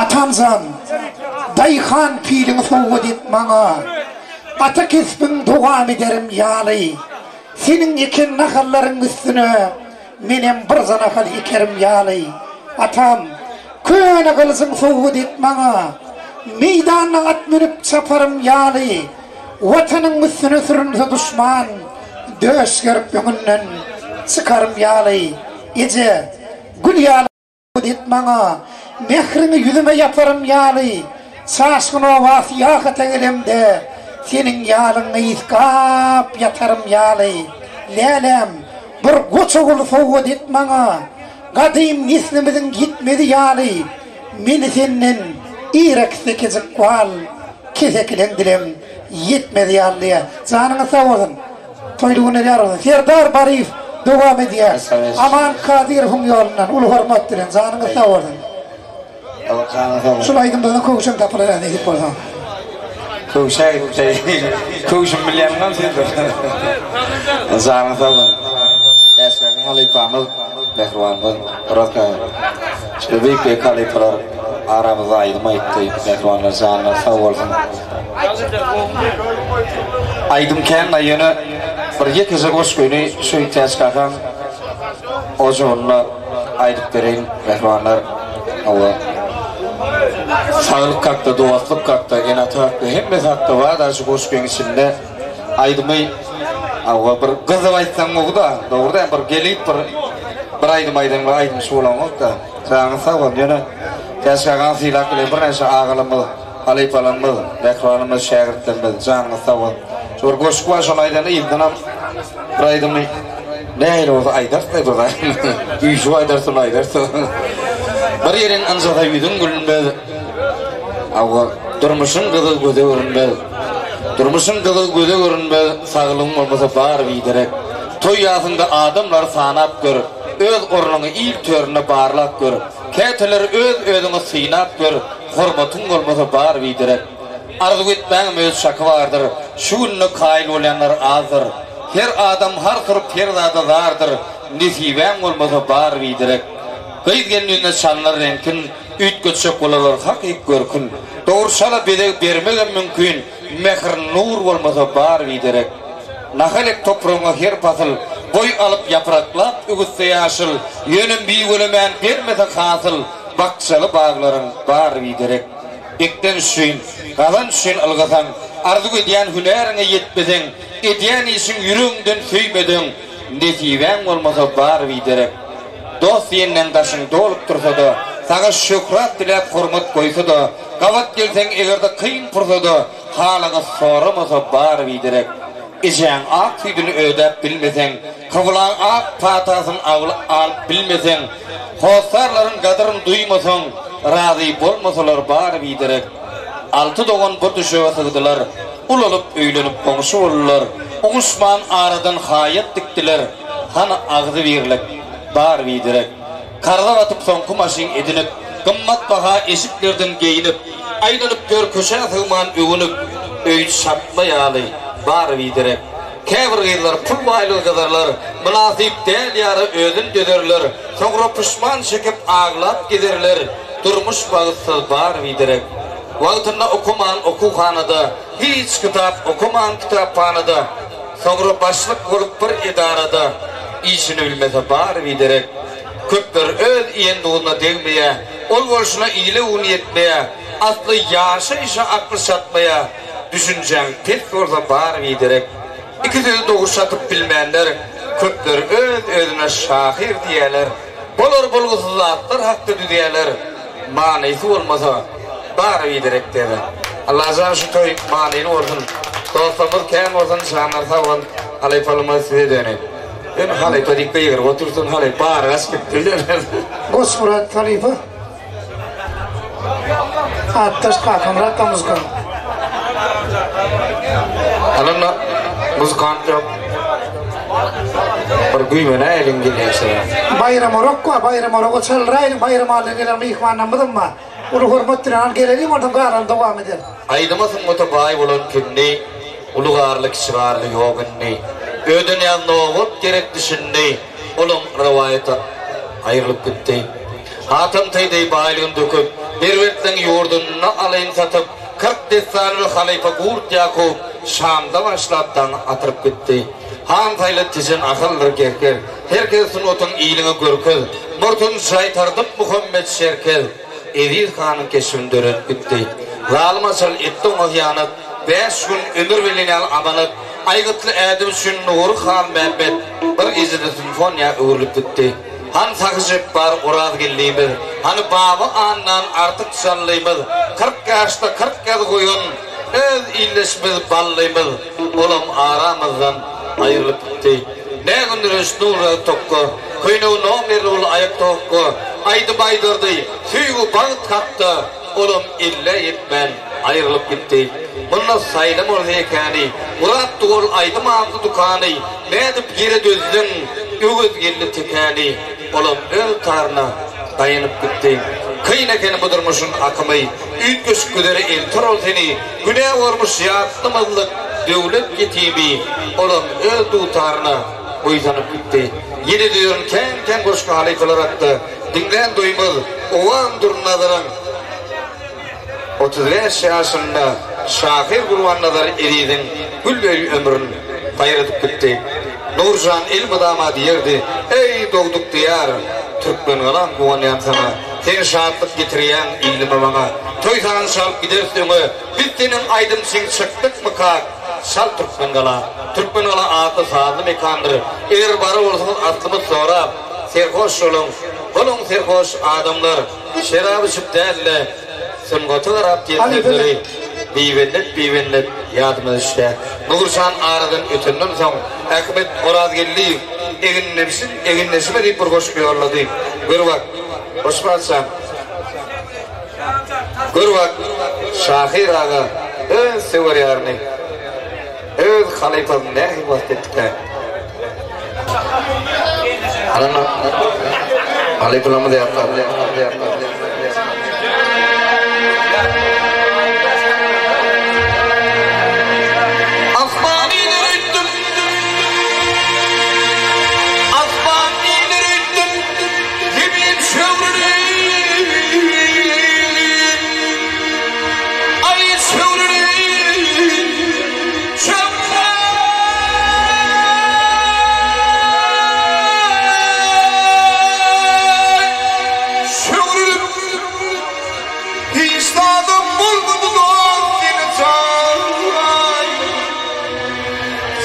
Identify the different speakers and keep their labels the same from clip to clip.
Speaker 1: Atamjan, daýhan piliňi sowgat et maňa, Ata kesbiň dowam ederim ýaly. Seniň eken nahallaryň üstüne menem birje nahal ekerim ýaly. Atam, köne gylyjyň sowgat et maňa, Meýdanda at münüp çaparym ýaly. Watanyň üstüne sürünse duşman, Döş gerip öňünden çykarym ýaly. Eje, gül ýaly et maňa, Mähriňi ýüzüme ýaparym ýaly. Çaşgyn oba syýahata gelemde, Seniň ýalyňy ysgap ýatarym ýaly. Läläm, bir goç ogul sowgat et maňa, Gadym neslimiziň ýitmezi ýaly. Meni senden irek sekejik gal, Kesekileň dilem ýetmez ýaly diýýär. Janyňyz sag bolsun. Toýly günler ýar bolsun. Serdar Baryýew dowam edýär. Aman Kadyrowyň ýolundan uly hormat bilen. Janyňyz sag bolsun. Şul aýdymdan köwşem tapylar nesip bolsa.
Speaker 2: Köwşäý köwşüm bilýäňmi sen? Janyň sag bolsun. Täşberdi halypamyz, mähribanymyz Oraz kaka. Şeýle beýik beýik halypalar aramyzda aýdym aýtdy. Mähribanlar janlary sag bolsun. Aýdym kän ýöne bir ýekeje goşgyny şu Täç kakaň ojagynda aýdyp bereýin mähribanlar. Hawa. Saglyk hakda, dostluk hakda, ene-ata hakda, hemmesi hakda bar-da şu goşgyň içinde. Aýdymy hawa bir gyzyp aýtsaň gowy-da, dogry däl bir gelip bir bir aýdym aýdaň bir aýdymçy bolaňok-da. Janyňyz sag bolsun ýöne Täç kakaň sylap bilen birnäçe agalarymyz, halypalarymyz, mähribanymyz, şägirtlerimiz janyňyz sag bolsun. Şu bir goşgy bar şony aýdanda yzyndanam bir aýdymy nähili bolsa aýdarys-da bir zat. Üýşüp aýdarys ony aýdarys. Bir ýeriň ynjasa ýüzüň gülmez. Hawa durmuşyň gyzygy göze görünmez. Durmuşyň gyzygy göze görünmez, saglygyň bolmasa bary biderek. Toý ýasyňda adamlary sanap gör, öz ornuňy il töründe barlap gör. Käteler öz-özüňi synap gör, hormatyň bolmasa bary biderek. Arzuw etmäňem öz çaky bardyr, şu günde kaýyl bolýanlar azdyr. Her adam har turup her zada zardyr, nesibäň bolmasa bary biderek. Gyz-gelin ýüzüne çalynar reňkin, Üýtgetjek bolarlar hakyk görkün. Dogry çala bezeg bermegem mümkin, Mähir nur bolmasa bar biderek. Nahal ek topragyňa her pasyl, Boý alyp ýapraklap ügütse ýaşyl, Ýöne miwelemän bermese hasyl, Bakjaly baglaryň bary biderek. Ekden üçin, gazanç üçin ylgasaň, Arzuw edýän hünäriňe ýetmeseň, Edýän işiň ýüregiňden söýmeseň, Nesibäň bolmasa bary biderek. Dost diýenden daşyň dolup dursa-da, Saňa şöhrat diläp hormat goýsa-da, Gabat gelseň eger-de kyn pursada, Halyňy soramasa bary biderek. Ejäň ak süýdüni ödäp bilmeseň, Kyblaň ak patasyn alyp bilmeseň, Hossarlaryň gadyryn duýmasaň, Razy bolmasalar bary biderek. Alty dogan bir düşege sygdylar, Ulalyp öýlenip goňşy boldular, Oňuşman aradan haýat dikdiler, Hany agzybirlik, bar biderek. Karza batyp soňky maşyn edinip, Gymmat baha eşiklerden geýinip, Aýlanyp ýör köçä sygman öwünip, Öýi çatma ýaly, bar biderek. Käbir gyzlar pul baýlygy gyzarlar, Mynasyp däl ýara özün dözerler, Soňra puşman çekip aglap gezerler, Durmuş bagtsyz bar biderek. Wagtynda okaman okuwhanada, Hiç kitap okaman kitaphanada, Soňra başlyk bolup bir edarada, Işini bilmese bary biderek. Köpler öz iýen duzuna degmeýä, Ol bolşuna ile gün ýetmeýä, Asly ýaşaýşa akly çatmaýa, Düşünjäň pes bolsa bary biderek. Iki sözi dogry çatyp bilmänler, Köpler öz-özüne şahyr diýýäler. Bolar bolgusyz zatlar hakda düzýäler manysy bolmasa bary biderek däbe. Allajan şu toý manyly bolsun dostlarymyz kän bolsun janlary sag bolsun halypalymyz size döneýin. Ýöne halypa diýip gygyryp otursun halypa bary gaçyp gitdi.
Speaker 1: Goçmyrat halypa. Atdaş Kakamyrat da muzykant.
Speaker 2: Alanda muzykant ýok. Bir güýmenä eliň gelýär şeýle.
Speaker 1: Baýram Orak bar, Baýram Oraga çalyraýlyň, Baýram Alla gelen myhmanlarymyzam bar. Uly hormat bilen al geleliň onsoň galany dowam ederis.
Speaker 2: Aýdyma sungata baý bolan pindi, Uly garly kiçi garly ýok indi. Ödenýaz nobat gerekdi şindi, Olam rowaýata aýrylyp gitdi. Hatam Taý deý baýlygyn döküp, Erbetleň ýurdunda alyn satyp, 40 dessan we halypa Gurt Ýakup Şamda başlap daňy atyryp gitdi. Han saýla Tejen Ahaldyr Gerkez, Herkez sungatyň iliňe görkez, Murtun jaýtardyp Muhammet Çerkez, Eziz hanyň keşbini döredip gitdi. Zalym açal etdi oňa hyýanat, Bäş gün ömür bilen ýaly amanat, Aýgytly ädim üçin Nury Halmämmet bir gijede simfoniýa öwrülip gitdi. Hany Sahy Jepbar Orazgeldimiz, hany Baba Annan Artyk Jallymyz, 40 ýaşda 40 ýaz goýan öz ildeşimiz Ballymyz, olam aramyzdan aýrylyp gitdi. Nä gündüreş Nurberdi Tokga, köýnegi nomerli bol aýak tokga, aýdym aýdardy, söýgi bagt hakda, olam ellä ýetmän aýrylyp gitdi. Munda saýlam ol heýkäni, gurapdy ol aýdym atly dükany, nädip ýere dözdüň Öwezgeldi tekäni, olam öz taryna daýanyp gitdi. Kyn eken bu durmuşyň akymy, üýtgeşik güzere elter ol seni, günä bormuş ýatlamazlyk döwlet ýetimi, olam öz dutaryna buýsanyp gitdi. Ýene düzerin kän-kän goşgy halypalar hakda, diňlän doýmaz, owan Durnazaryň. 35 ýaşynda şahyr Gurbannazar Eziziň gül öý ömrün saýradyp gitdi. Nurjan elmydama diýerdi, Eý, dogduk Diýar, Türkmengalam guwanýan saňa, Sen şatlyk getirýäň ilime maňa. Toý saňa çalyp gideris öňe, Biz seniň aýdymçyň çykdykmykak, Çal Türkmengala. Türkmengala atly sazly mekandyr. Eger bara bolsaňyz aslymyz sorap, Serhoş boluň, boluň serhoş adamlar. Şerap içip däl-de, sungata garap diýen sözleri bibennet-bibennet ýadyma düşýär. Nurjan aradan ötenden soň, Ahmet Orazgeldiýew Egindeşim, egindeşime diýip bir goşgy ýollady. Gör bak, hoş patyşam. Gör bak, şahyr aga öz söwer ýaryny, öz halypasyny nähili wasp etdikä? Anana halypalarymyz ýatlap. Asman iner öýtdüm, Asman iner öýtdüm, Zemin çöwrülip, Aý çöwrülip, Çöwrülip, hiç zadam bolmady dost seni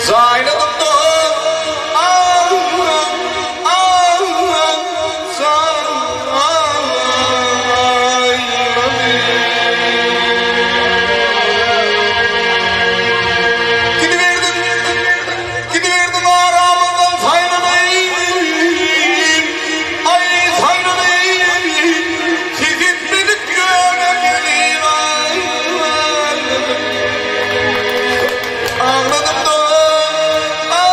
Speaker 2: jaýladym dost ah ah Gidiberdiň, gidiberdiň aramyzdan saýlanyp, aý saýlanyp, ses etmedik ýöne gelin Agladym dost, ah,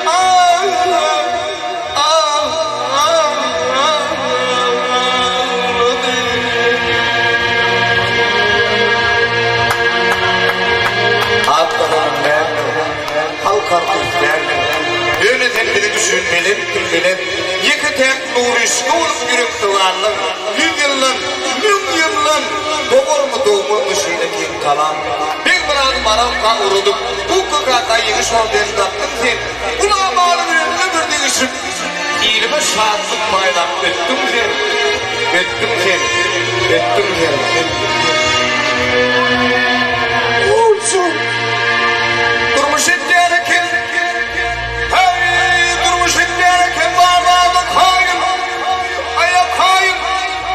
Speaker 2: ah, At gazanan däldir, halk artist däldir. Ýöne sen biziň üçin belentdiň, belent. Ýeke-täk Nury yşky bolup ýürekde galdyň. Ýüz ýyldan, müň ýyldan dogarmy, dogmazmy şeýle keň talant. Begmyrady Marawka ugradyp, Bukka kaka ýeňiş ordeni dakdyň sen. Gulamaly bilen ömür degişip, Ilime şatlyk paýlap ötdüň sen, Ötdüň sen, ötdüň sen. Olsun! Durmuş etýän eken, Häý, durmuş etýän eken bar zada kaýyl, Aý-a kaýyl,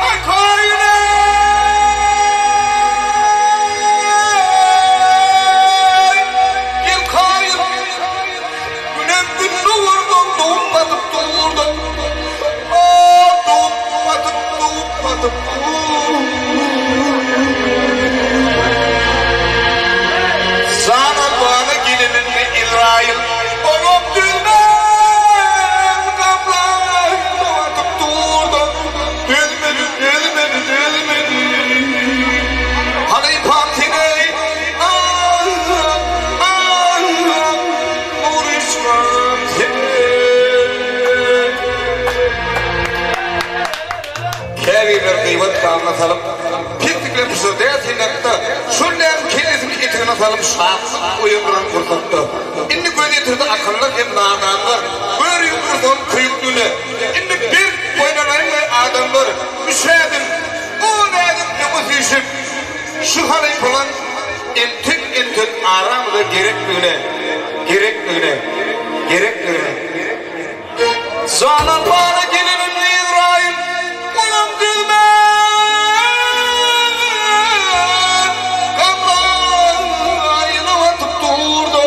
Speaker 2: aý kaýyl-eý! Gel kaýyl! Günem gün dogurdan dogup batyp durdan Ah dogup batyp dogup batyp dur Jan almana geleninde Ezraýyl Oňam dözmän gamlan batyp durdan Dözmedi dözmedi dözmedi Halypam sen-eý ah ah Nuruşman sen. Käbirleri gyýbat gamyna salyp, Peslikler pyşyrdýar synakda, Şol näziň kellesini etegine salyp, Şatlyk oýandyran pursatda. Indi göz ýetirdi akyllar hem nadanlar, Börüň gursagyň köýükligine. Indi berk oýlanaýyň-laý adamlar, Üç ädim, on ädim öňe süýşüp, Şu halypalan entek-entek aramyza gerekligine, Gerekligine, gerekligine. Janan bana gelenim Yzraýyl, olam düzme Gamlaýyna batyp durda,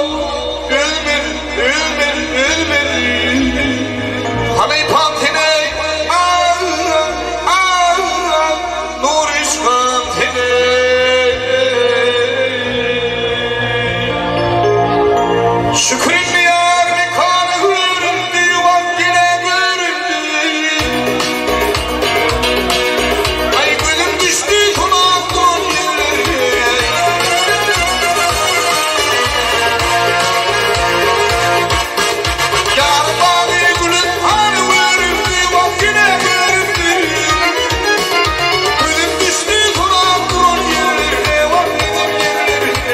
Speaker 2: Ölmeli, ölmeli, ölmeli. Halypam sen-eý, ah, ah, Nury yşkam sen-eý. Şükür indi ýar mekany göründi, Wagt ýene göründi. Aý gözüm düşdi sunap duran ýerlere. Ýar bagy gülüp hany göründi, Wagt ýene göründi. Gözüm düşdi sunap duran ýerlere, Wagt giden ýerlere.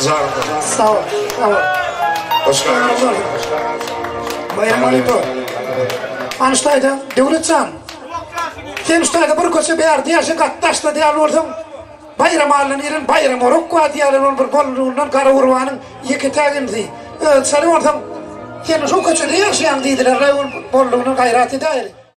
Speaker 1: Sag bol, sag bol.
Speaker 2: Hoş geldin.
Speaker 1: Baýram halypa. Ana şu taýda Döwletjan. Sen şu taýda bir köçe bärde ýaşa gatdaşda diýýän bolsaň, Baýram alnan ýerin Baýram Orak bar diýýärler ol bir bollugyndan Garagurbanyň ýeke-täk inisi. Özi çalyp bolsaň, sen şu köçede ýaşaýaň diýdiler-le ol bollugyndan gaýrat edäýeli.